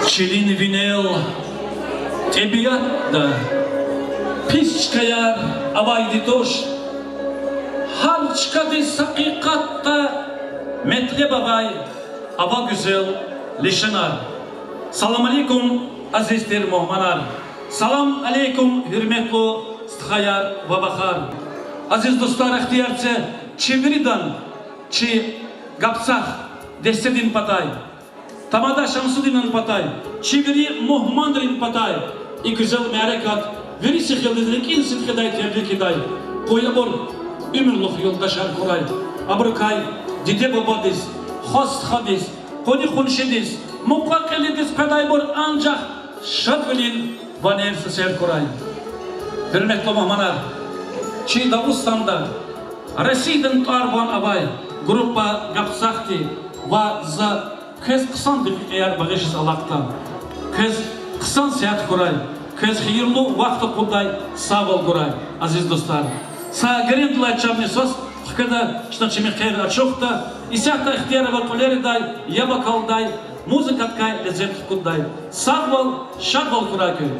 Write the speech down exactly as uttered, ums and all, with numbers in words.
Чилин винел тӀебиатда пис чкаяр авайди туш, гьар чкадиз гьакъикъатда метлеб авай ава гуьзел лишанар. Салам алейкум, азиз тир мугьманар! Салам алейкум, гьуьрметлу стхаяр ва вахар! Азиз дустар, ихтияр це чи виридан, чи Гапцах дестедин патай, тамада Шамсудинан патай, чи вири мугьманрин патай и гуьзел мярекат вири сихилдиз рикӀин сидкьидай тебрик ийидай. Къуй абур уьмуьрлух юлдашар хьурай, абурукай диде-бубадиз, хва-стхадиз, къуни-къуншидиз, мукьва-кьилидиз къведайбур анжах шадвилин ванер-сесер хьурай. Гьуьрметлу мугьманар, чи Дагъустанда Россиядан тӀвар-ван авай группа Гапцахди ва за квез хъсан декьикьаяр багъишиз алахъда. Квез хъсан сят хьурай, квез хийирлу вахт акъуддай сагъвал гурай, азиз дустар. Са герендилай чавни свас хкведа чна чи мехъер ачухда, исятда ихтияр ава кьуьлеридай, яб акалдай, музыкадикай лезет хкуддай. Сагъвал, шадвал хьурай квез.